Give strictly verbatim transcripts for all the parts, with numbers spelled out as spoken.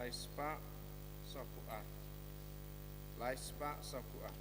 Lai spah sawphew ar. Lai spah sawphew ar.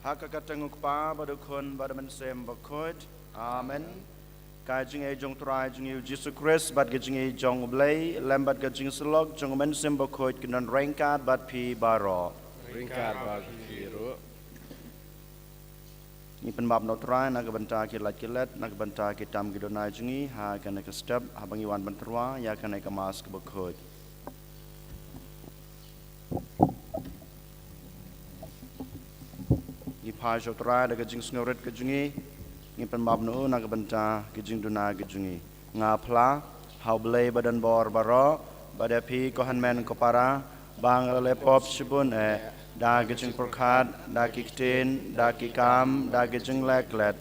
Ha ka kyrteng U Kpa bad U Khun bad U Mynsiem Bakhuid. Amen. Ka jingïeit jong U Trai jong ngi U Jisu Khrist bad ka jingïeit jong U Blei lem bad ka jingsyllok jong U Mynsiem Bakhuid kin don ryngkat bad phi baroh. Ryngkat bad phi ruh. Ngi pynbaptaiñ ïa U Trai na ka bynta ki lait ki let, na ka bynta ki tam ki duna jong ngi ha kane ka step, haba ngi wan ban tyrwa ïa kane ka Mass kaba khuid. Ngi phai sha U Trai da ka jingsngewrit ka jong ngi, ngi pynbaptaiñ ïa U na ka bynta ki jingduna ki jong ngi. Nga phla ha U Blei ba don bor baroh, bad ïa phi ko hynmen ko para, ba nga la leh pop shibun eh, da ki jingpyrkhat, da ki ktien, da ki kam, da ki jingleh klet,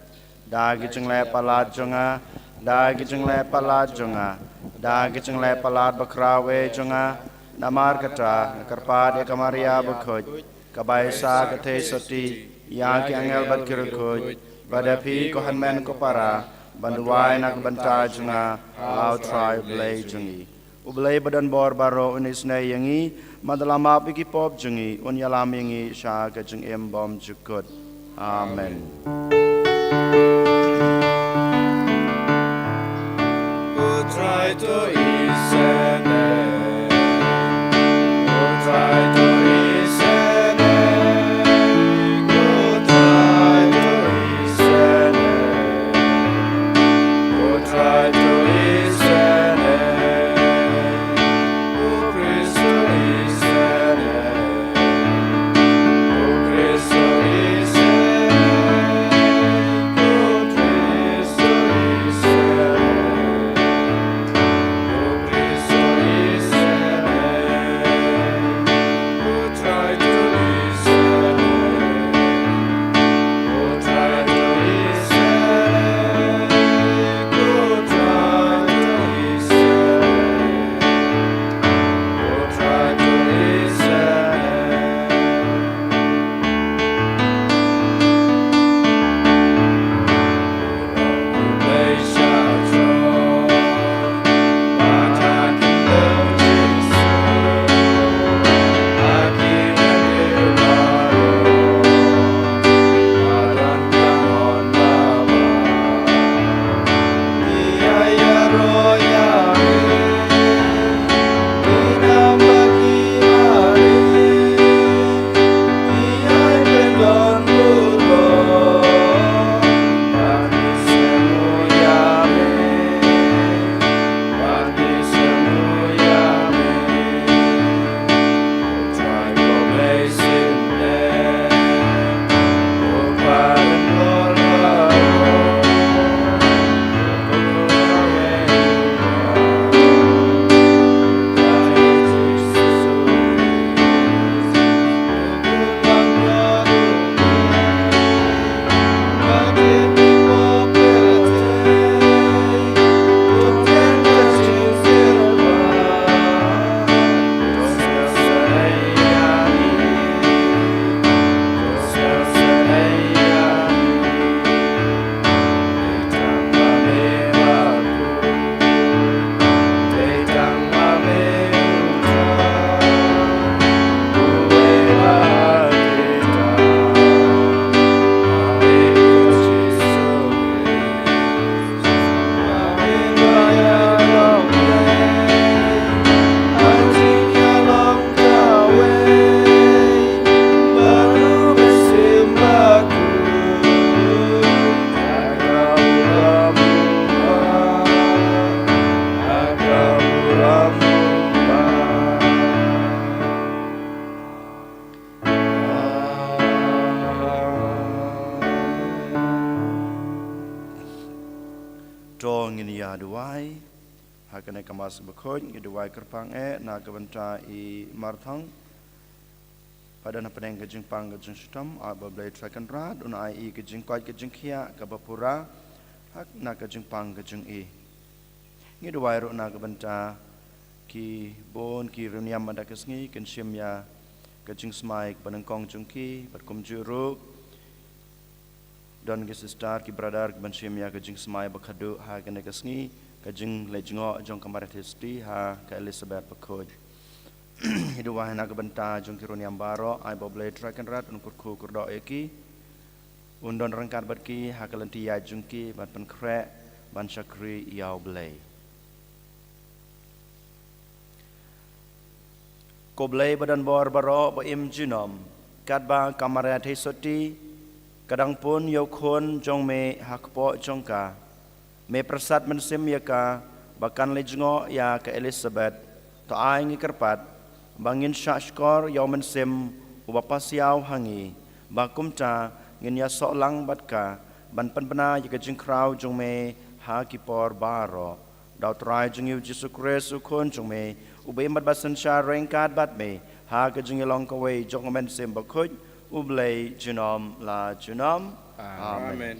da ki jingleh palat jong nga, da ki jingleh palat jong nga, da ki jingleh palat bakhraw eh jong nga. Namar kata nga kyrpad ïa ka Maria bakhuid, ka bai sa ka theisotti, ïa ki angel bad ki riewkhuid, bad ïa phi ko hynmen ko para, ban duwai na ka bynta jong nga ha U Trai U Blei jong ngi. U Blei ba don bor baroh un isynei ïa ngi, bad da la map ïa ki pop jong ngi, un ïalam ïa ngi sha ka jingim bymjukut. Amen. U Trai to isynei. U Trai to isynei. U Trai to isynei. U Trai to isynei. U Khrist to isynei. U Khrist to isynei. U Khrist to isynei. U Ha kane ka Mass Bakhuid ngi duwai kyrpang eh na ka bynta i Marthang. Ba don hapdeng ka jingpang ka jingshitom, ai ba U Blei Trai Kynrad un ai i ka jingkoit ka jingkhiah kaba pura ha na ka jingpang ka jong i. Ngi duwai ruh na ka bynta ki bun ki riewniam mynta ka sngi kin shim ïa ka jingsmai kaba nyngkong jong ki, bad kumjuh ruh don ki sister ki brother kiban shim ïa ka jingsmai ba khadduh ha kane ka sngi, ka jingleit jngoh jong ka Mar Ïathuhsopti ha ka Elizabeth Bakhuid. Ngi duwai na ka bynta jong ki riewniam baroh, ai ba U Blei Trai Kynrad un kyrkhu kyrdoh ïa ki, un don ryngkat bad ki ha ka lynti ïaid jong ki ban pynkhreh ban shakri ïa U Blei. Ko Blei ba don bor baroh ba im junom, katba ka Mar Ïathuhsopti ka dang pun ïa u khun jong me ha kpoh jong ka, me pyrsad mynsiem ïa ka ba kan leit jngoh ïa ka Elizabeth. To ai ngi kyrpad ba ngin shah shkor ïa u Mynsiem uba pasiaw ha ngi, ba kumta ngin ïasoh lang bad ka ban pynbna ïa ka jingkhraw jong me ha ki por baroh. Da U Trai jong ngi U Jisu Khrist U Khun jong me, uba im bad ba synshar ryngkat bad me ha ka jingïalong kawei jong U Mynsiem Bakhuid, U Blei junom la junom. Amen. Amen.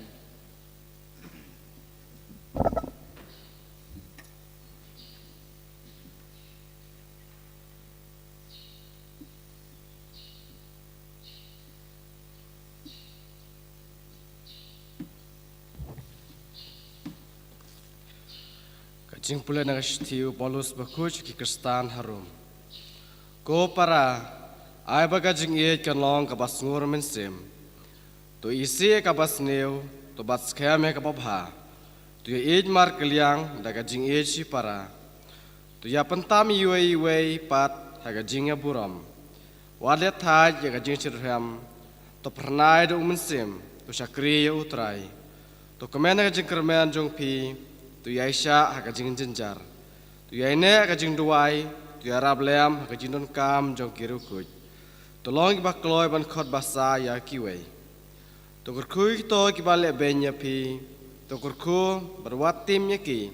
Ka jingpule na ka shithi u Paulus Bakhuid sha ki Khristan ha Rom. Ko para, ai ba ka jingïeit kan long kaba sngur mynsiem. To isih ïa kaba sniew, to bat skhem ïa kaba bha. To ïa ïeit markylliang da ka jingïeit shipara. To ïa pyntam iwei iwei pat ha ka jingïaburom. Wat leh thait ïa ka jingshitrhem, to phyrnai da U Mynsiem, to shakri ïa U Trai. To kmen ha ka jingkyrmen jong phi, to ïaishah ha ka jingjynjar. To ïaineh ha ka jingduwai, to ïarap lem ha ka jingdonkam jong ki riewkhuid. To long kiba kloi ban khot basa ïa kiwei. To kyrkhu ïa kito kiba lehbeiñ ïa phi, to kyrkhu bad wat tim ïa ki.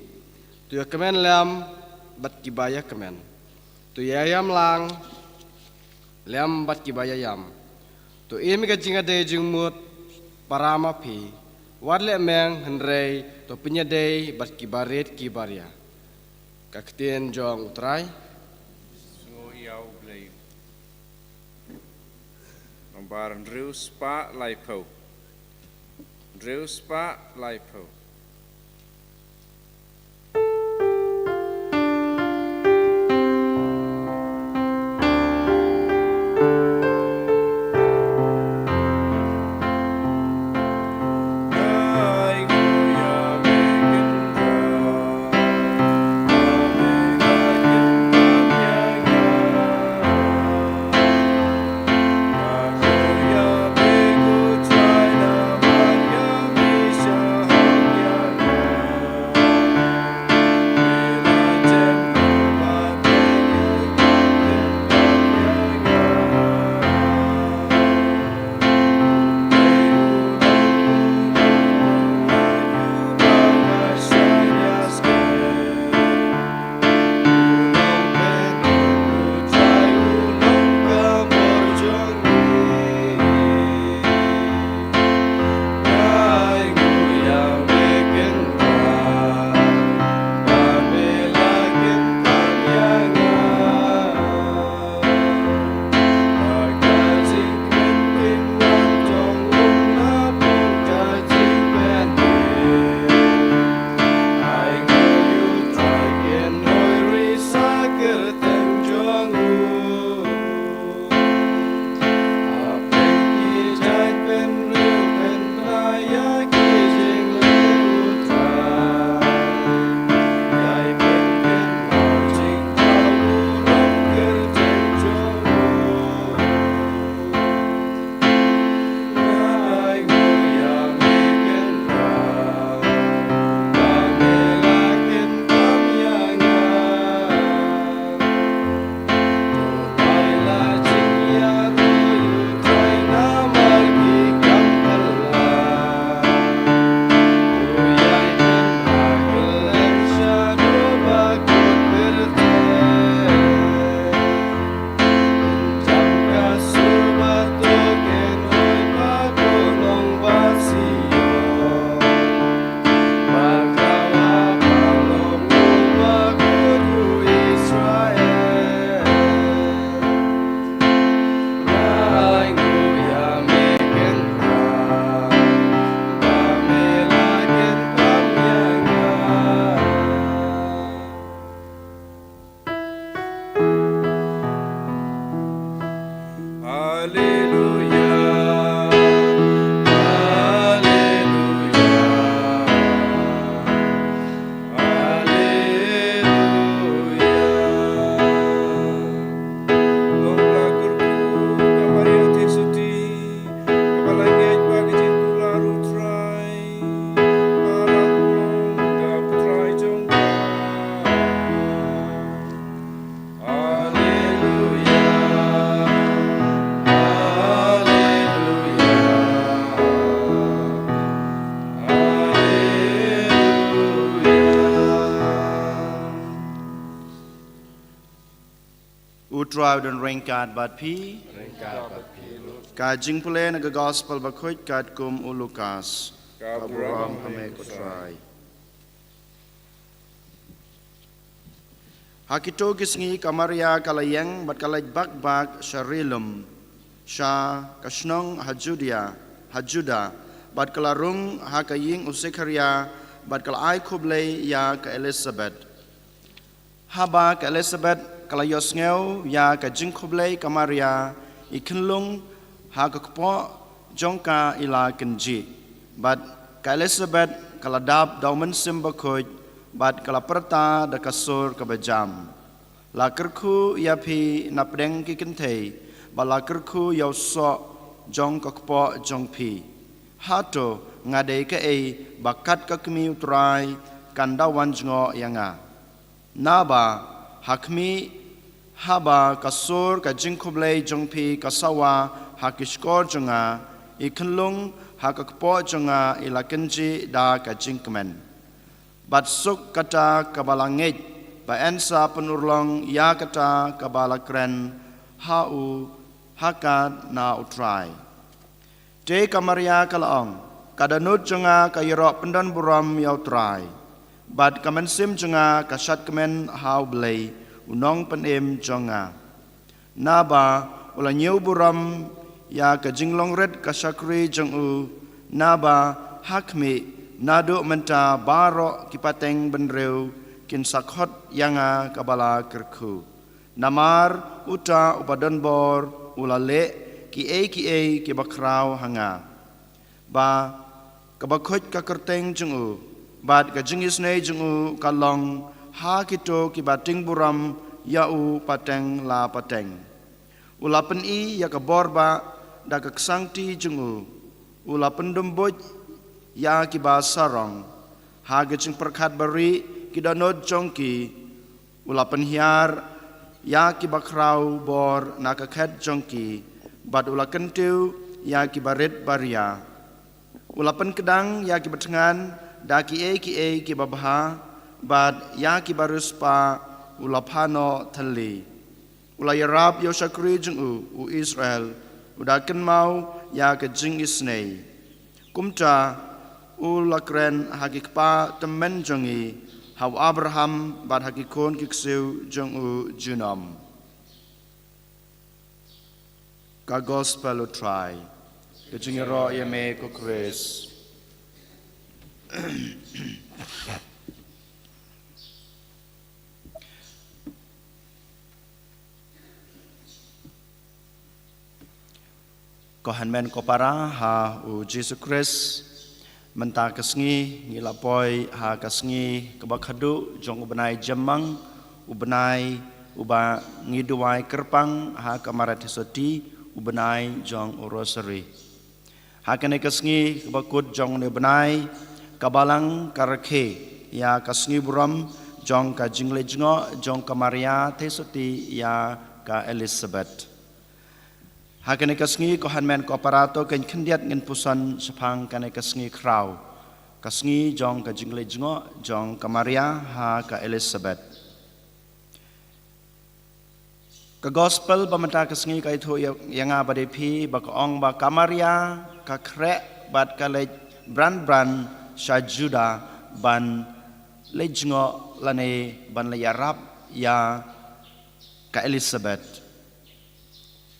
To ïakmen lem bad kiba ïakmen. To ïaïam lang lem bad kiba ïaïam. To im ïa ka jingïadei jingmut para ma phi. Wat leh meng hynrei to pynïadei bad kiba rit kiba ria. Ka ktien jong U Trai. Sngew ïa U Blei. Nombar hynriew spah laiphew. Hynriew spah laiphew. U Trai u don ryngkat bad phi. Ryngkat bad phi ruh. Ka jingpule na ka Gospel bakhuid katkum u Lukas. Ka burom ha me ko Trai. Ha kito ki sngi ka Maria ka la ïeng bad ka la leit bak bak sha ri lum, sha ka shnong ha Judia, ha Juda, bad ka la rung ha ka ïing u Sekharia, bad ka la ai khublei ïa ka Elisabet. Haba ka Elisabet ka la ïohsngew ïa ka jingkhublei ka Maria, i khunlung ha ka kpoh jong ka i la kynjih. Bad ka Elisabet ka la dap da u Mynsiem Bakhuid, bad ka la pyrta da ka sur kaba jam. La kyrkhu ïa phi na pdeng ki kynthei, bad la kyrkhu ïa u soh jong ka kpoh jong phi. Hato nga dei kaei ba kat ka kmie u Trai kan da wan jngoh ïa nga? Naba ha khmih, haba ka sur ka jingkhublei jong phi ka sawa ha ki shkor jong nga, i khunlung ha ka kpoh jong nga i la kynjih da ka jingkmen. Bad suk kata kaba la ngeit, ba yn sa pynurlong ïa kata kaba la kren ha u, ha ka na u Trai. Te ka Maria ka la ong, ka dohnud jong nga ka ïaroh pyndonburom ïa u Trai, bad ka mynsiem jong nga ka shadkmen ha u Blei, u Nongpynim jong nga. Naba u la ñiewburom ïa ka jinglong rit ka shakri jong u, naba ha khmih, naduh mynta baroh ki pateng bynriew kin sa khot ïa nga kaba la kyrkhu. Namar uta uba donbor u la leh kiei kiei kiba khraw ha nga. Ba kaba khuid ka kyrteng jong u, bad ka jingisynei jong u ka long ha kito kiba tieng burom ïa u pateng la pateng. U la pyni ïa ka bor bah da ka ksangti jong u. U la pyndumbuj ïa kiba sarong ha ka jingpyrkhat barieh ki dohnud jong ki. U la pynhiar ïa kiba khraw bor na ka khet jong ki, bad u la kyntiew ïa kiba rit baria. U la pynkdang ïa kiba thngan da kiei kiei kiba bha, bad ïa kiba riewspah u la phah noh thylli. U la ïarap ïa u shakri jong u, u Israel, u da kynmaw ïa ka jingisynei. Kumta u la kren ha ki kpa tymmen jong ngi, ha u Abraham bad ha ki khun ki ksiew jong u junom. Ka Gospel u Trai. Ka jingïaroh ïa me ko Khrist. Ko hynmen ko para ha u Jisu Khrist, mynta ka sngi ngi la poi ha ka sngi kaba khadduh jong u bnai Jymmang, u bnai uba ngi duwai kyrpang ha ka Maria Theisotti, u bnai jong u Rosary. Ha kane ka sngi kaba kut jong une u bnai, ka Balang ka rakhe ïa ka sngi burom jong ka jingleit jngoh jong ka Maria Theisotti ïa ka Elizabeth. Ha kane ka sngi ko hynmen ko para to kein khyndiat ngin puson shaphang kane ka sngi khraw, ka sngi jong ka jingleit jngoh jong ka Maria ha ka Elizabeth. Ka Gospel ba mynta ka sngi ka ïathuh ïa, ïa nga bad ïa phi ba ka ong ba ka Maria ka khreh bad ka leit bran bran sha Juda ban leit jngoh lane ban leit ïarap ïa ka Elizabeth.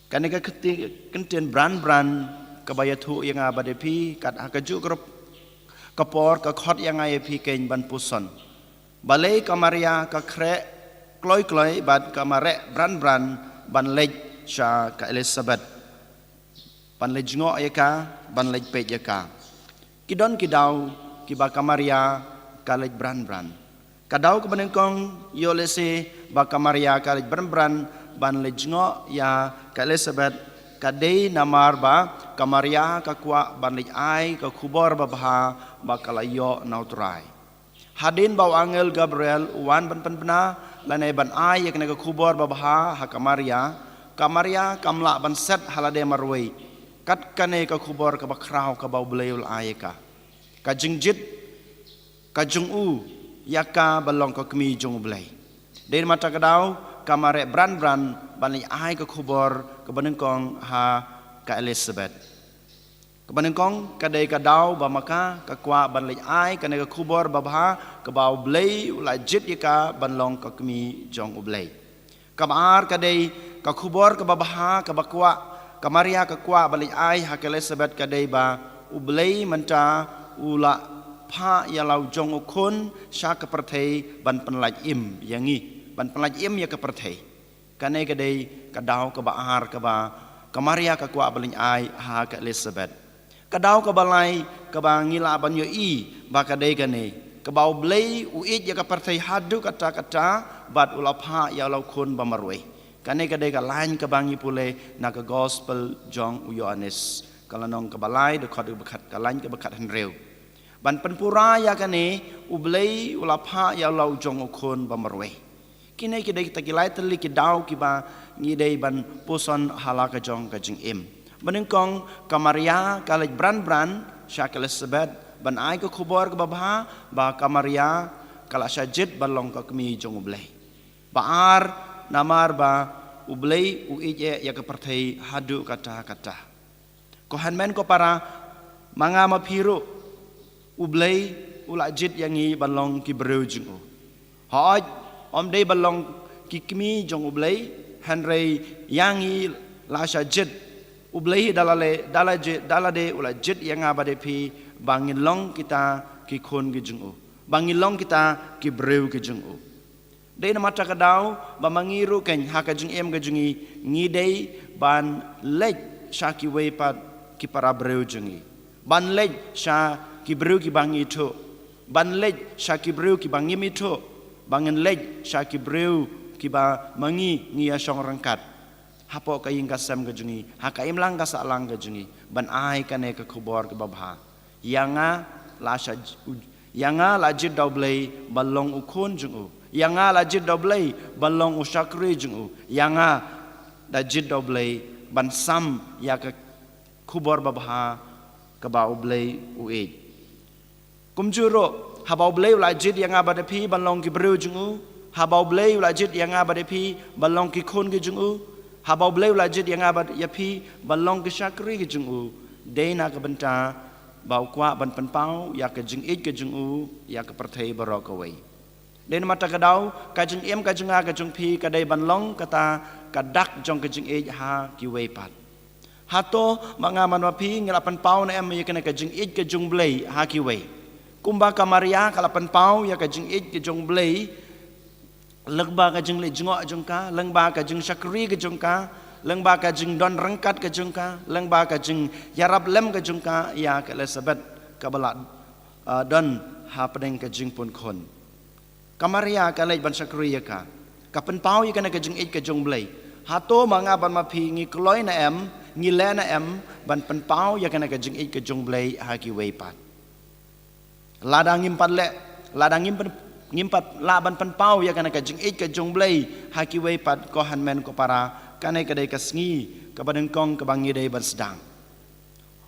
Kane ka kti-, kyntien bran bran kaba ïathuh ïa nga bad ïa phi kat ha kajuh ka rup ka por ka khot ïa nga ïa phi kein ban puson. Balei ka Maria ka khreh kloi kloi bad ka mareh bran bran ban leit sha ka Elizabeth, ban leit jngoh ïa ka, ban leit peit ïa ka. Ki don ki daw kiba ka Maria ka leit bran bran. Ka daw kaba nyngkong ïoh lehse ba ka Maria ka leit bran bran ban leit jngoh ïa ka Elizabeth, ka dei namar ba ka Maria ka kwah ban leit ai ka khubor babha ba ka la ïoh na u Trai. Hadien ba u angel Gabriel u wan ban pynbna lane ban ai ïa kane ka khubor babha ha ka Maria, ka Maria kam lah ban set ha lade marwei kat kane ka khubor kaba khraw kaba U Blei u la ai ïa ka. Ka jingjied ka jong u ïa ka ba long ka kmie jong U Blei. Dei namar kata ka daw ka mareh bran bran ban leit ai ka khubor kaba nyngkong ha ka Elizabeth. Kaba nyngkong ka dei ka daw ba ma ka ka kwah ban leit ai kane ka khubor babha kaba U Blei u la jied ïa ka ban long ka kmie jong U Blei. Kaba ar ka dei ka khubor kaba bha kaba kwah ka Maria ka kwah ban leit ai ha ka Elizabeth ka dei ba U Blei mynta u la phah ïa la u jong u khun sha ka pyrthei ban pynlait im ïa ngi, ban pynlait im ïa ka pyrthei. Kane ka dei ka daw kaba ar kaba ka Maria ka kwah ban leit ai ha ka Elizabeth. Ka daw kaba lai kaba ngi lah ban ïohi ba ka dei kane, kaba U Blei u ïeit ïa ka pyrthei haduh katta katta bad u la phah ïa la u khun ba marwei. Kane ka dei ka lain kaba ngi pule na ka gospel jong u Ïoannis, ka lynnong kaba lai, dkhot kaba khat, ka lain kaba khathynriew. Ban pynpura ïa kane, U Blei u la phah ïa la u jong u khun ba marwei. Kine ki dei kita ki lai tylli ki daw kiba ngi dei ban puson ha la ka jong ka jingim. Ba nyngkong ka Maria ka leit bran bran sha ka Elizabeth ban ai ka khubor kaba bha ba ka Maria ka la shah jied ban long ka kmie jong U Blei. Ba ar, namar ba U Blei u ïeit ïa ka pyrthei haduh katta katta. Ko hynmen ko para, ma nga ma phi ruh, U Blei u la jied ïa ngi ban long ki briew jong u. Hooid, ym dei ban long ki kmie jong U Blei, hynrei ïa ngi la shah jied U Blei da lade, da lade, da lade u la jied ïa nga bad ïa phi ba ngin long kita ki khun ki jong u, ba ngin long kita ki briew ki jong u. Dei namar kata ka daw ba ma ngi ruh kein ha ka jingim ka jong ngi, ngi dei ban leit sha kiwei pat ki para briew jong ngi, ban leit sha ki briew kiba ngi ithuh, ban leit sha ki briew kiba ngim ithuh, ba ngin leit sha ki briew kiba ma ngi ngi ïashong ryngkat hapoh ka ïing ka sem ka jong ngi, ha ka imlang ka sahlang ka jong ngi, ban ai kane ka khubor kaba bha. Ïa nga la shah, ïa nga la jied da U Blei ban long u khun jong u. Ïa nga la jied da U Blei ban long u shakri jong u. Ïa nga la jied da U Blei ban sam ïa ka khubor babha kaba U Blei u ïeit. Kumjuh ruh, haba U Blei u la jied ïa nga bad ïa phi ban long ki briew jong u, haba U Blei u la jied ïa nga bad ïa phi ban long ki khun ki jong u, haba U Blei u la jied ïa nga bad ïa phi ban long ki shakri ki jong u, dei na ka bynta ba u kwah ban pynpaw ïa ka jingïeit ka jong u ïa ka pyrthei baroh kawei. Dei namar kata ka daw, ka jingim ka jong nga ka jong phi ka dei ban long kata ka dak jong ka jingïeit ha kiwei pat. Hato ma nga bad ma phi ngi la pynpaw ne em ïa kane ka jingïeit ka jong U Blei ha kiwei? Kumba ka Maria ka la pynpaw ïa ka jingïeit ka jong U Blei lyngba ka jingleit jngoh jong ka, lyngba ka jingshakri ka jong ka, lyngba ka jingdon ryngkat ka jong ka, lyngba ka jingïarap lem ka jong ka ïa ka Elizabeth kaba la, ah, don hapdeng ka jingpunkhun. Ka Maria ka leit ban shakri ïa ka, ka pynpaw ïa kane ka jingïeit ka jong U Blei. Hato ma nga bad ma phi ngi kloi ne em, ngi leh ne em ban pynpaw ïa kane ka jingïeit ka jong U Blei ha kiwei pat? Lada ngim pat leh, lada ngim pyn-, ngim pat lah ban pynpaw ïa kane ka jingïeit ka jong U Blei ha kiwei pat, ko hynmen ko para, kane ka dei ka sngi kaba nyngkong kaba ngi dei ban sdang.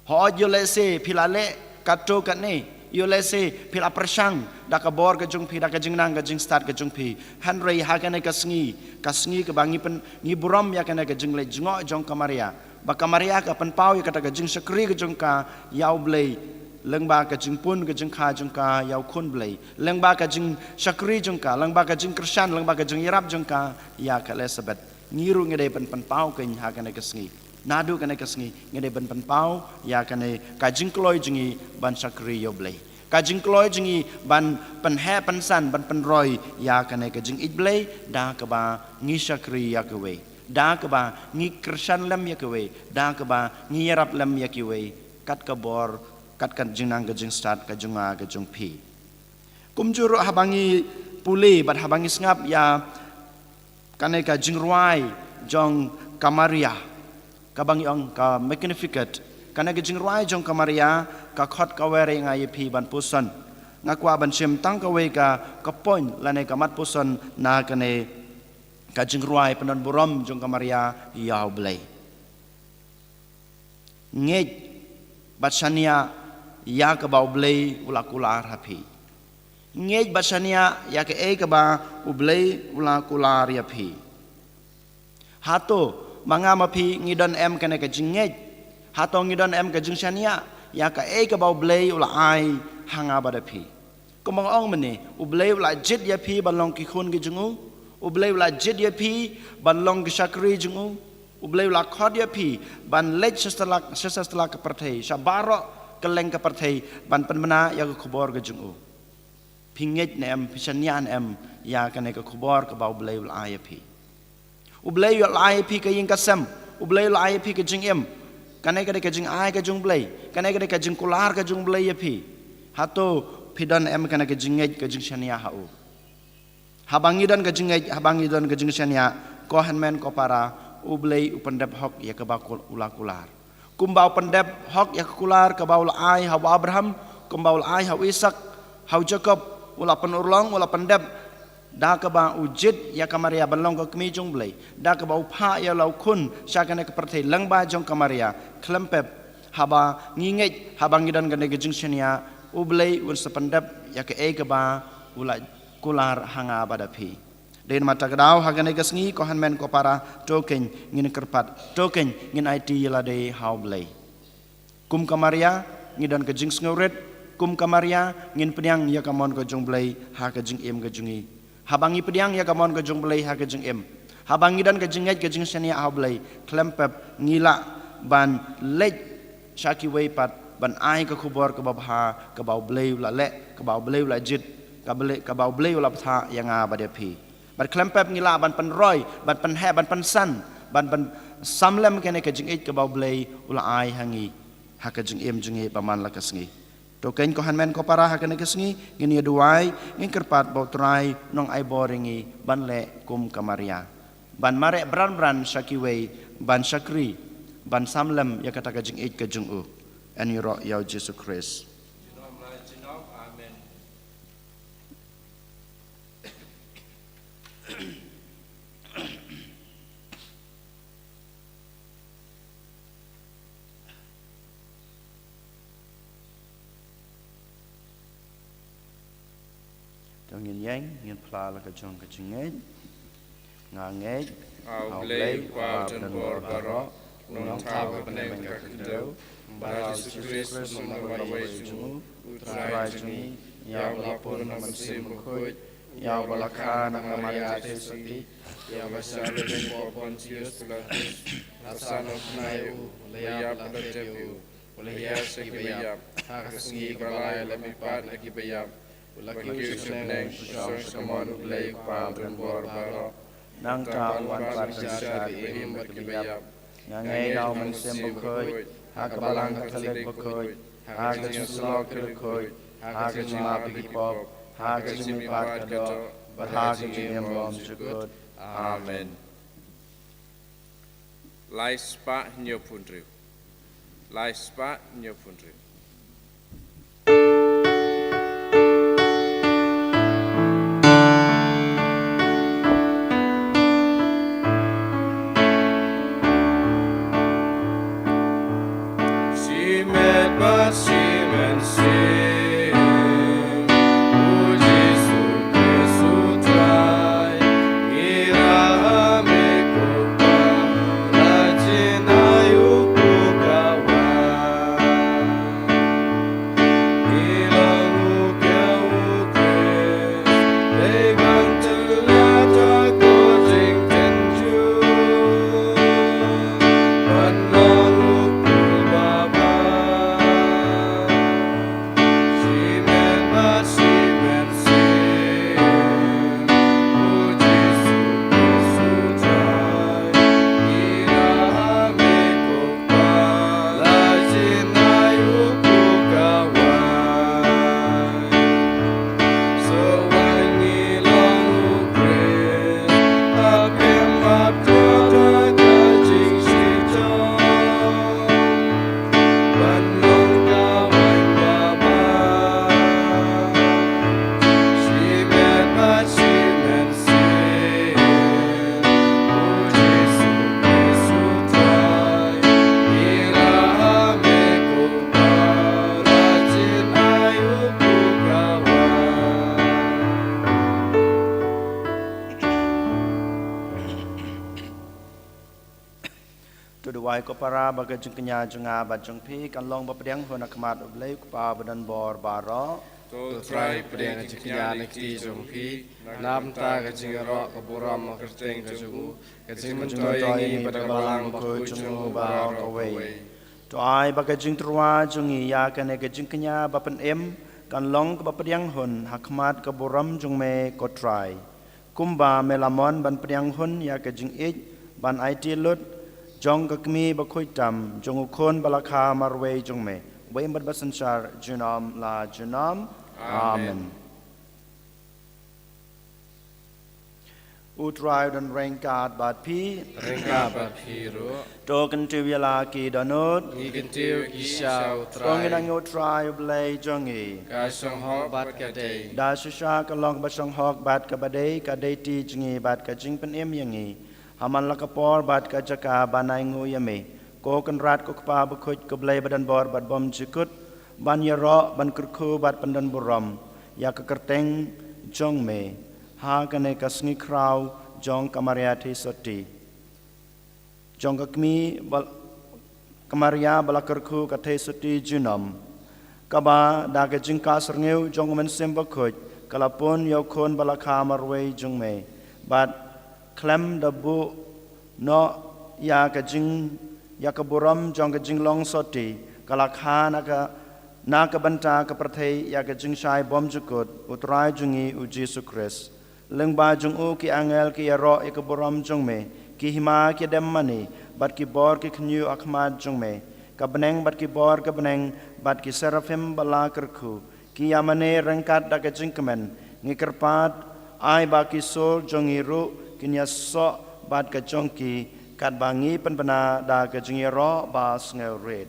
Hooid, ïoh lehse phi la leh katto katne, ïoh lehse phi la pyrshang da ka bor ka jong phi, da ka jingnang ka jingstad ka jong phi. Hynrei ha kane ka sngi, ka sngi kaba ngi pyn-, ngi burom ïa kane ka jingleit jngoh jong ka Maria, ba ka Maria ka pynpaw ïa kata ka jingshakri ka jong ka ïa U Blei, lyngba ka jingpun ka jingkha jong ka ïa U Khun Blei, lyngba ka jingshakri jong ka, lyngba ka jingkyrshan, lyngba ka jingïarap jong ka ïa ka Elizabeth. Ngi ruh ngi dei ban pynpaw kein ha kane ka sngi. Naduh kane ka sngi ngi dei ban pynpaw ïa kane ka jingkloi jong ngi ban shakri ïa U Blei, ka jingkloi jong ngi ban pynheh pynsan, ban pynroi ïa kane ka jingïeit Blei da kaba ngi shakri ïa kiwei, da kaba ngi kyrshan lem ïa kiwei, da kaba ngi ïarap lem ïa kiwei, kat ka bor, kat ka jingnang ka jingstad ka jong nga ka jong phi. Kumjuh ruh haba ngi pule bad haba ngi sngap ïa kane ka jingrwai jong ka Maria, kaba ngi ong ka Magnificat, kane ka jingrwai jong ka Maria ka khot kawei ïa nga ïa phi ban puson. Nga kwah ban shim tang kawei ka, ka point lane ka mat puson na kane ka jingrwai pyndonburom jong ka Maria ïa U Blei. Ngeit bad shaniah ïa kaba U Blei u la kular ha phi. Ngeit bad shaniah ïa kaei kaba U Blei u la kular ïa phi. Hato ma nga ma phi ngi don em kane ka jingngeit? Hato ngi don em ka jingshaniah ïa kaei kaba U Blei u la ai ha nga bad ha phi? Kumba nga ong mynne, U Blei u la jied ïa phi ban long ki khun ki jong u. U Blei u la jied ïa phi ban long ki shakri jong u. U Blei u la khot ïa phi ban leit sha satlak, sha satlak ka pyrthei, sha baroh kylleng ka pyrthei, ban pynbna ïa ka khubor ka jong u. Phi ngeit ne em, phi shaniah ne em ïa kane ka khubor kaba U Blei u la ai ïa phi? U Blei u la ai ïa phi ka ïing ka sem. U Blei u la ai ïa phi ka jingim. Kane ka dei ka jingai ka jong U Blei. Kane ka dei ka jingkular ka jong U Blei ïa phi. Hato phi don em kane ka jingngeit, ka jingshaniah ha u? Haba ngi don ka jingngeit, haba ngi don ka jingshaniah, ko hynmen ko para, U Blei u pyndep hok ïa kaba u la kular. Kumba u pyndep hok ïa ka kular kaba u la ai ha u Abraham, kumba u la ai ha u Isaak, ha u Jakob, u la pynurlong, u la pyndep da kaba u jied ïa ka Maria ban long ka kmie jong U Blei, da kaba u phah ïa la u khun sha kane ka pyrthei lyngba jong ka Maria. Khlem pep, haba ngi ngeit, haba ngi don kane ka jingshaniah, U Blei un sa pyndep ïa kaei kaba u la kular ha nga bad ha phi. Dei namar kata ka daw ha kane ka sngi, ko hynmen ko para, to kein ngin kyrpad, to kein ngin aiti ïa lade ha U Blei. Kum ka Maria ngi don ka jingsngewrit. Kum ka Maria ngin pdiang ïa ka mon ka jong U Blei ha ka jingim ka jong ngi. Haba ngi pdiang ïa ka mon ka jong U Blei ha ka jingim, haba ngi don ka jingngeit, ka jingshaniah ha U Blei, khlem pep ngi lah ban leit sha kiwei pat ban ai ka khubor kaba bha kaba U Blei u la leh, kaba U Blei u la jied, kaba leh, kaba U Blei u la bthah ïa nga bad ïa phi. Bad khlem pep ngi lah ban pynroi, ban pynheh, ban pynsan, ban pynsamlem kane ka jingngeit kaba U Blei u la ai ha ngi ha ka jingim jong ngi ba man la ka sngi. To kein ko hynmen ko para, ha kane ka sngi ngin ïa duwai, ngin kyrpad ba U Trai un ai bor ïa ngi ban leh kum ka Maria, ban mareh bran bran sha kiwei, ban shakri, ban samlem ïa kata ka jingngeit ka jong u. Yn ïaroh ïa U Jisu Khrist. Amen. To ngin ïeng, ngin phla la ka jong ka jingngeit. Nga ngeit ha U Blei, U Kpa badonbor baroh, u nongthaw ha bneng bad ha ka khyndew, bad ha U Jisu Khrist, u nongwan uwei jong u, U Trai jong ngi, ïa uba la pun ha U Mynsiem Bakhuid, ïa uba la kha na ka Maria Theisotti, ïa uba shah lyngngoh ha u Pontius Pilatus, la sah nongkhnai, u la ïap, la jop, u la hiar sha kiba ïap, ha ka sngi kaba lai u la mihpat na kiba ïap, u la kiew sha bneng, u shong sha kamon U Blei U Kpa badonbor baroh. Nangta un wan ban bishar kiba im bad kiba ïap. Nga ngeit ha U Mynsiem Bakhuid, ha ka Balang Katholik bakhuid, ha ka jingïasyllok ki riewkhuid, ha ka jingmap ïa ki pop, ha ka jingmihpat ka doh, bad ha ka jingim bymjukut. Amen. Lai spah hynñiewphew hynriew. Lai spah hynñiewphew hynriew. Shimet bad shi mynsiem, U Jisu Khrist U Trai, ngi rah ha me ko Kpa, la jingai u ko ka wan. Duwai ko para ba ka jingkñia jong nga bad jong phi kan long ba pdiang hun ha khmat U Blei U Kpa badonbor baroh. To Trai pdiang ka jingkñia na kti jong phi, na bynta ka jingïaroh ka burom ka kyrteng ka jong u, ka jingmyntoi ïa ngi bad ka balang bakhuid jong u baroh kawei. To ai ba ka jingtyrwa jong ngi ïa kane ka jingkñia ba pynim kan long kaba pdiang hun ha khmat ka burom jong me ko Trai. Kumba me la mon ban pdiang hun ïa ka jingïeit ban aiti lut jong ka kmie bakhuid tam jong u khun ba la kha marwei jong me, ba im bad ba synshar junom la junom. Amen. U Trai u don ryngkat bad phi. Ryngkat bad phi ruh. To kyntiew ïa la ki dohnud. Ngi kyntiew ïa ki sha U Trai. To ngin nang ïa U Trai U Blei jong ngi. Ka shong hok bad ka dei. Da shisha ka long kaba shong hok bad kaba dei, ka dei ti jong ngi bad ka jingpynim ïa ngi ha man la ka por bad ka jaka ban ai nguh ïa me, ko Kynrad ko Kpa bakhuid, ko Blei badonbor bad bymjukut, ban ïaroh ban kyrkhu bad pyndonburom ïa ka kyrteng jong me ha kane ka sngi khraw jong ka Maria Theisotti, jong ka kmie ba, ka Maria ba la kyrkhu ka Theisotti junom, kaba da ka jingkah syrngiew jong U Mynsiem Bakhuid ka la pun ïa u khun ba la kha marwei jong me, bad khlem da buh noh ïa ka jing, ïa ka burom jong ka jinglong sotti, ka la kha na ka, na ka bynta ka pyrthei ïa ka jingshai bymjukut U Trai jong ngi U Jisu Khrist. Lyngba jong u ki angel ki ïaroh ïa ka burom jong me, ki hima ki dem mane bad ki bor ki khynñiuh ha khmat jong me, ka bneng bad ki bor ka bneng bad ki seraphim ba la kyrkhu, ki ïa mane ryngkat da ka jingkmen. Ngi kyrpad ai ba ki sur jong ngi ruh kin ïasoh bad ka jong ki, katba ngi pynbna da ka jingïaroh ba sngewrit.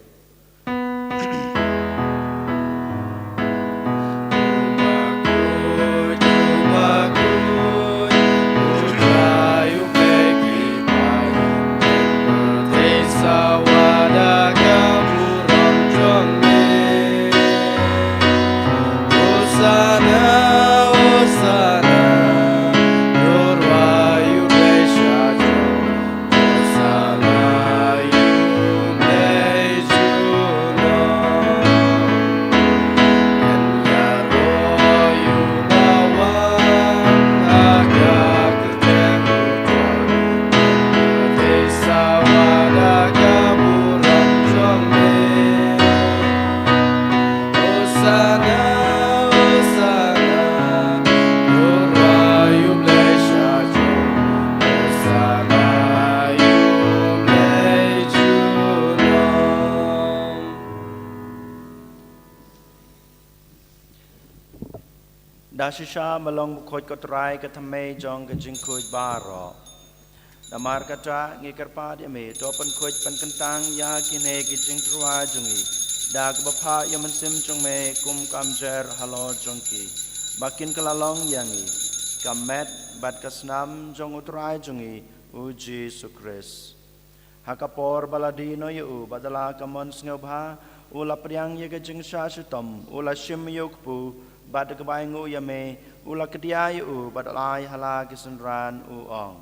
Da shisha ba long bakhuid ko Trai ka thymmei jong ka jingkhuid baroh. Namar kata ngi kyrpad ïa me, to pynkhuid pynkyntang ïa kine ki jingtyrwa jong ngi da kaba phah ïa u Mynsiem jong me kum ka mjer halor jong ki, ba kin kylla long ïa ngi ka met bad ka snam jong u Trai jong ngi u Jisu Khrist. Ha ka por ba la die noh ïa u bad da la ka mon sngewbha, u la pdiang ïa ka jingshah shitom, u la shim ïa u kpu, bad da kaba ai nguh ïa me, u la kdia ïa u bad u la ai ha la ki synran, u ong: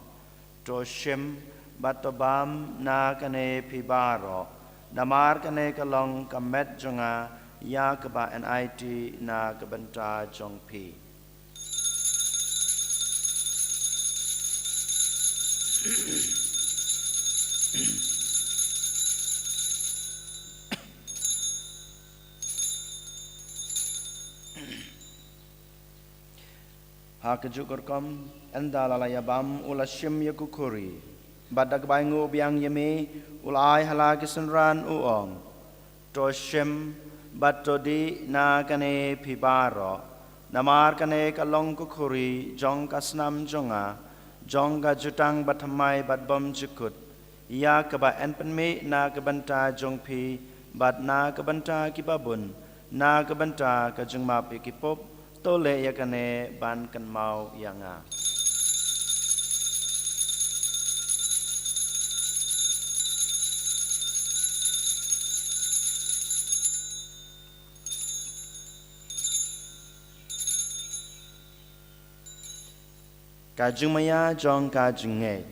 To shim bad to bam na kane phi baroh, namar kane ka long ka met jong nga, ïa kaba yn aiti na ka bynta jong phi. Ha kajuh ka rukom, ynda la la ïa bam, u la shim ïa ka khuri, bad da kaba ai nguh biang ïa me, u la ai ha la ki synran, u ong: To shim bad to dih na kane phi baroh, namar kane ka long ka khuri jong ka snam jong nga, jong ka jutang bathymmai bad bymjukut, ïa kaba yn pynmih na ka bynta jong phi bad na ka bynta ki babun, na ka bynta ka jingmap ïa ki pop. To leh ïa kane ban kynmaw ïa nga. Ka jingmaïa jong ka jingngeit.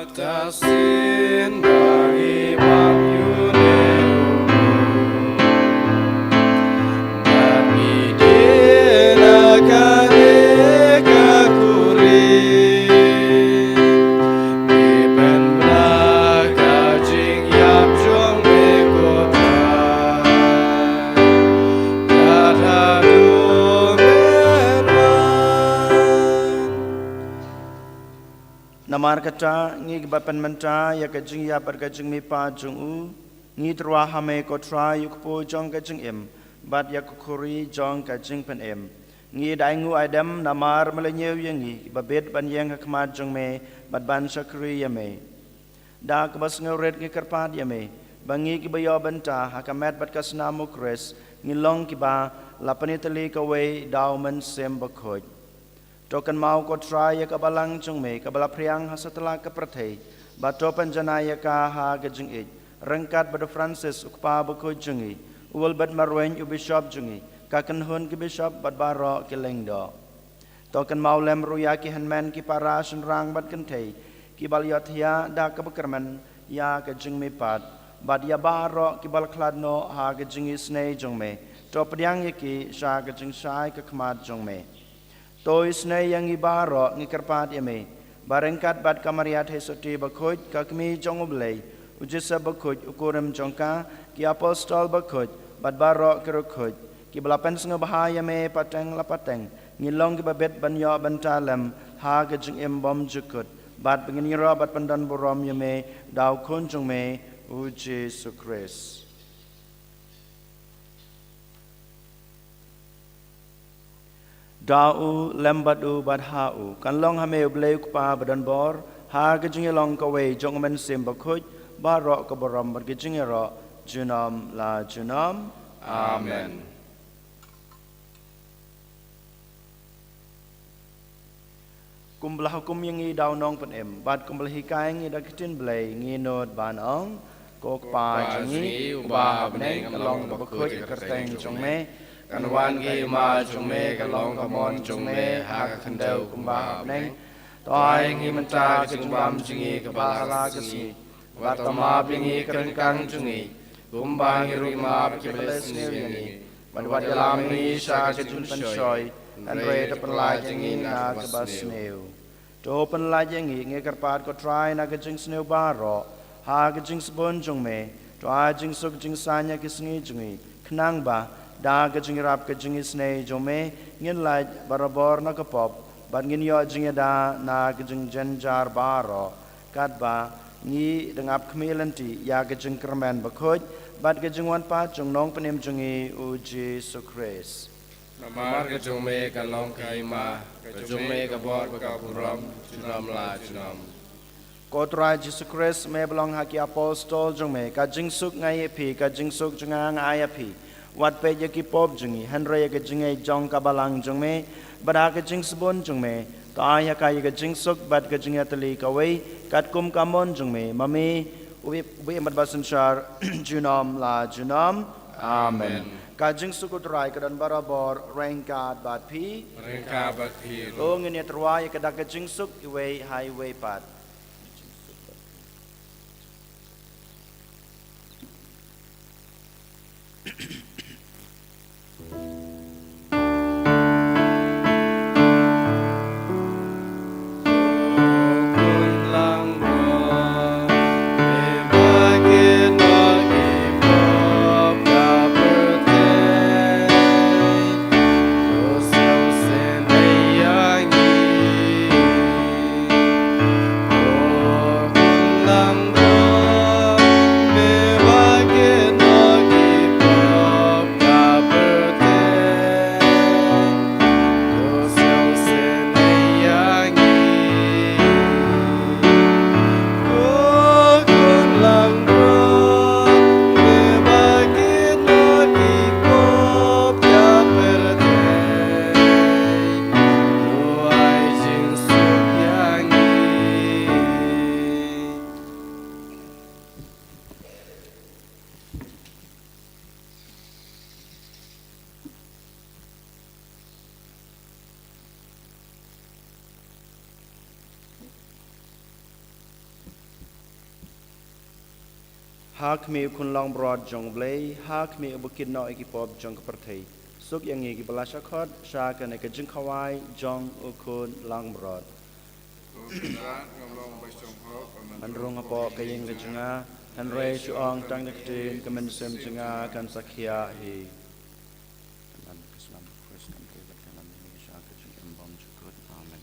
Tasin bagi bang yu ne u. Bad mi dina kane ka kuri. Mi pynbna ka jingïap jong me ko Trai. Kata du men wan. Namar kata, ngi kiba pynmynta ïa ka jingïap bad ka jingmihpat jong u, ngi tyrwa ha me ko Trai ïa u kpu jong ka jingim, bad ïa ka khuri jong ka jingpynim. Ngi da ai nguh ai dem namar me la ñiew ïa ngi, kiba bit ban ïeng ha khmat jong me, bad ban shakri ïa me. Da kaba sngewrit ngi kyrpad ïa me, ba ngi kiba ïoh bynta ha ka met bad ka snam u Khrist, ngi long kiba la pynïatylli kawei da u Mynsiem Bakhuid. To kynmaw ko Trai ïa ka balang jong me, kaba la phriang ha satlak ka pyrthei, bad to pynjanai ïa ka ha ka jingïeit, ryngkat bad u Francis u kpa bakhuid jong ngi, u Wilbert Marwein u bishop jong ngi, ka kynhun ki bishop bad baroh ki lyngdoh. To kynmaw lem ruh ïa ki hynmen ki para shynrang bad kynthei, kiba la ïohthiah da kaba kyrmen ïa ka jingmihpat, bad ïa baroh kiba la khlad noh ha ka jingisynei jong me, to pdiang ïa ki sha ka jingshai ka khmat jong me. To isynei ïa ngi baroh ngi kyrpad ïa me, ba ryngkat bad ka Maria Theisotti bakhuid, ka kmie jong u Blei, u Joseph bakhuid, u kurim jong ka, ki apostol bakhuid, bad baroh ki riewkhuid, kiba la pynsngewbha ïa me pateng la pateng, ngin long kiba bit ban ïoh bynta lem ha ka jingim bymjukut, bad ba ngin ïaroh bad pyndonburom ïa me da u Khun jong me, u Jisu Khrist. Da u, lem bad u, bad ha u, kan long ha me u Blei u Kpa badonbor, ha ka jingïalong kawei jong u Mynsiem Bakhuid, baroh ka burom bad ka jingïaroh, junom la junom. Amen. Kumba la hukum ïa ngi da u Nongpynim, bad kumba la hikai ïa ngi da ka ktien Blei, ngin nud ban ong, ko Kpa jong ngi, uba ha bneng, kan long kaba khuid ka kyrteng jong me, kan wan ka hima jong me, kan long ka mon jong me, ha ka khyndew kumba ha bneng. To ai ngi mynta ka jingbam jong ngi kaba ha la ka sngi. Bad to map ïa ngi ka ryngkang jong ngi, kumba ngi ruh ngi map ïa kiba leh sniew ïa ngi. Bad wat ïalam ïa ngi sha ka jingpynshoi, hynrei to pynlait ïa ngi na kaba sniew. To pynlait ïa ngi, ngi kyrpad ko Trai na ka jingsniew baroh, ha ka jingsbun jong me, to ai jingsuk jingsaiñ ïa ki sngi jong ngi, khnang ba, da ka jingïarap ka jingisynei jong me, ngin lait barabor na ka pop, bad ngin ïoh jingïada na ka jingjynjar baroh. Katba ngi dang ap khmih lynti ïa ka jingkyrmen bakhuid bad ka jingwan pat jong u Nongpynim jong ngi u Jisu Khrist. Namar ka jong me ka long ka hima, ka jong me ka bor bad ka burom, junom la junom. Ko Trai Jisu Khrist, me ba la ong ha ki apostol jong me, ka jingsuk nga ai ïa phi, ka jingsuk jong nga nga ai ïa phi. Wat peit ïa ki pop jong ngi, hynrei ïa ka jingngeit jong ka balang jong me, bad ha ka jingsbun jong me, to ai ha ka ïa ka jingsuk bad ka jingïatylli kawei, katkum ka mon jong me, ma me, u Iehnoh ba synshar, junom la junom. Amen. Ka jingsuk u Trai ka don barabor, ryngkat bad phi. Ryngkat bad phi ruh. To ngin ïa tyrwa ïa ka dak ka jingsuk, iwei ha iwei pat. Ha khmih u Khun Langbrot jong U Blei, ha khmih uba kit noh ïa ki pop jong ka pyrthei. Suk ïa ngi kiba la shah khot sha kane ka jingkhawai jong u Khun Langbrot. Ngan rung hapoh ka ïing ka jong nga, hynrei shu ong tang da ka ktien, ka mynsiem jong nga kan sa khiah hi. Ka nam ka snam Khrist kan ri bad ka nam hi sha ka jingim bymjukut. Amen.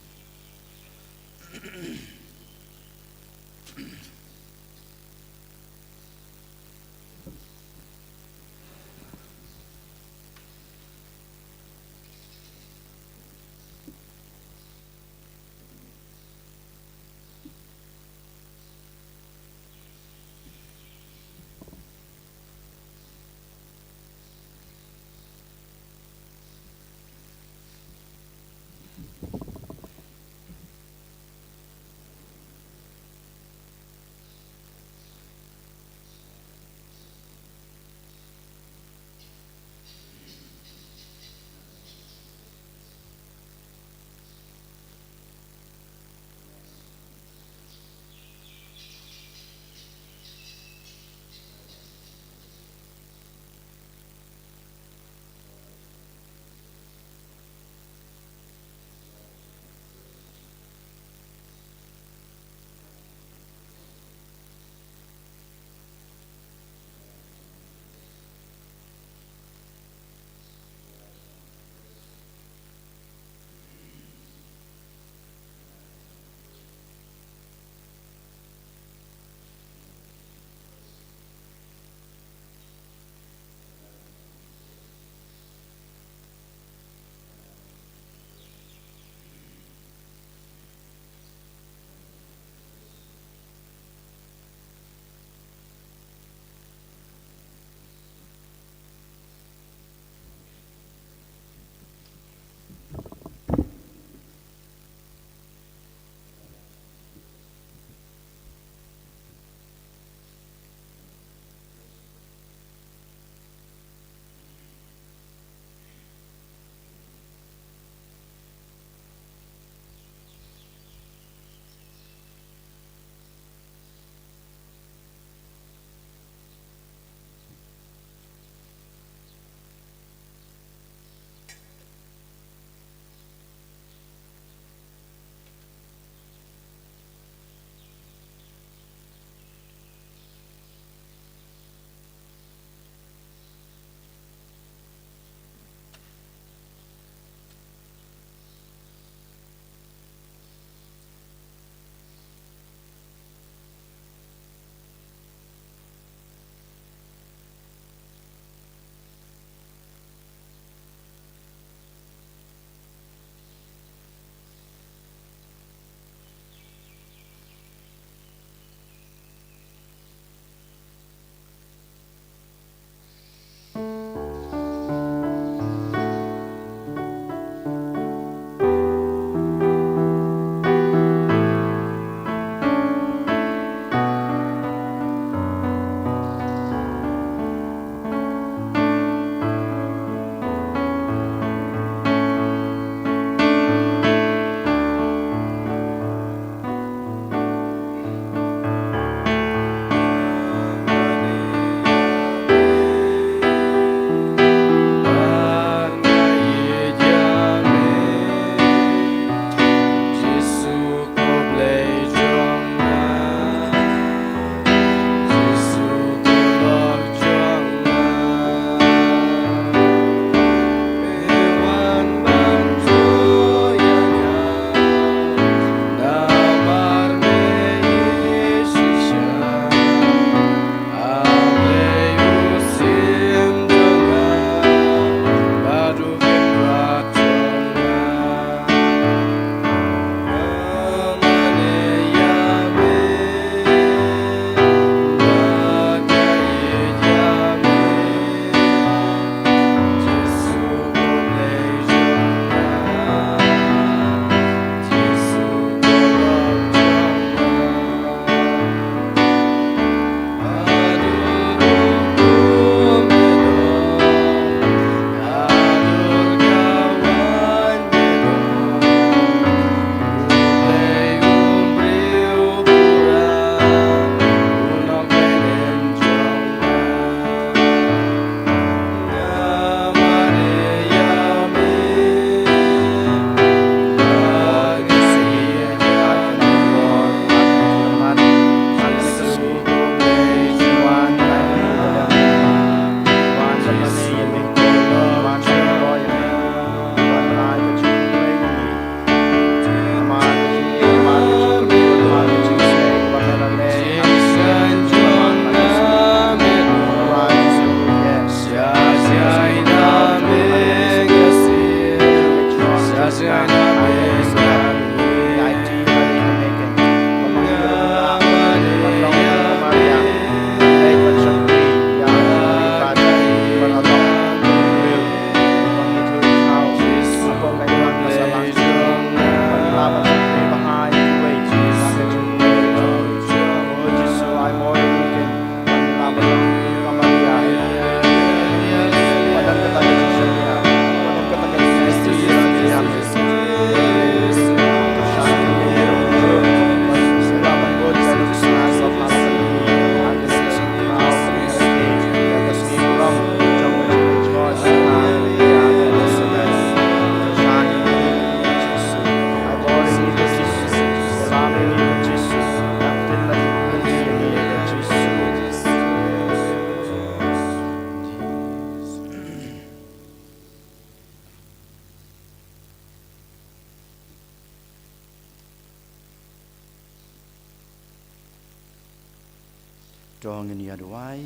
To ngin ïa duwai.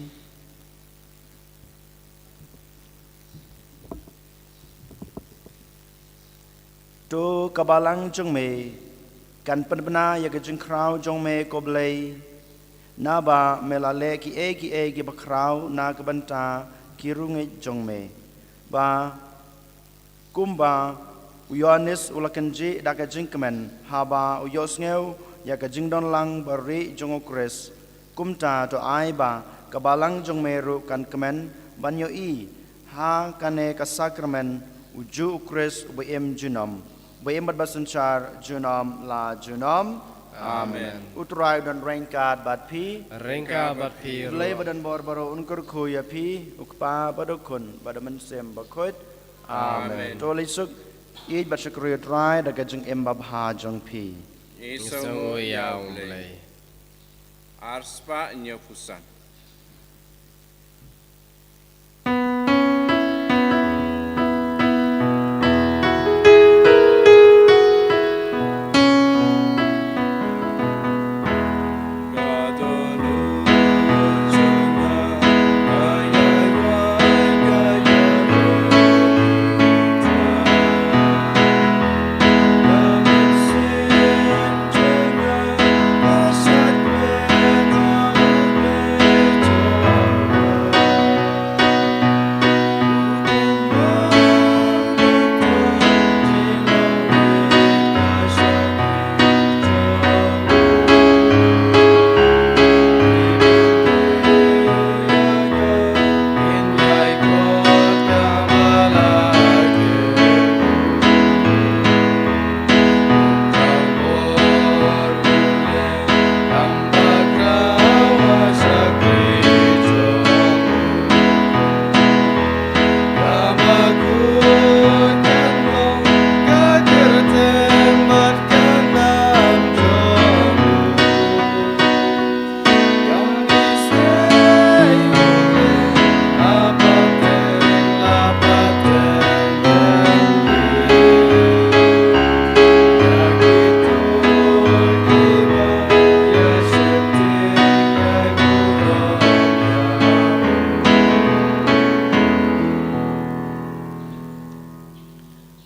To ka balang jong me kan pynbna ïa ka jingkhraw jong me, ko Blei, naba me la leh kiei kiei kiba khraw na ka bynta ki riewngeit jong me. Ba kumba u Ïoannis u la kynjih da ka jingkmen haba u ïohsngew ïa ka jingdonlang barieh jong u Khrist, kumta to ai ba ka balang jong me ruh kan kmen ban ïohi ha kane ka sakramen ujuh u Khrist uba im junom, uba im bad basynshar junom la junom. Amen. U Trai u don ryngkat bad phi. Ryngkat bad phi ruh. U Blei ba don bor baroh un kyrkhu ïa phi, u Kpa bad u Khun bad u Mynsiem Bakhuid. Amen. Amen. To leit suk, ïeit bad shakri U Trai da ka jingim babha jong phi. Isong u ïa u Blei. Ar spah hynñiewphew san.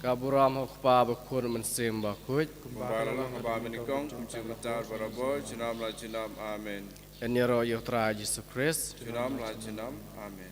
Ka burom ha u Kpa, bad u Khun, Mynsiem Bakhuid. Kumba la long ha ba mynnyngkong, kumjuh mynta, barabor, junom la junom. Amen. Yn ïaroh ïa u Trai Jisu Khrist. Junom la junom. Amen.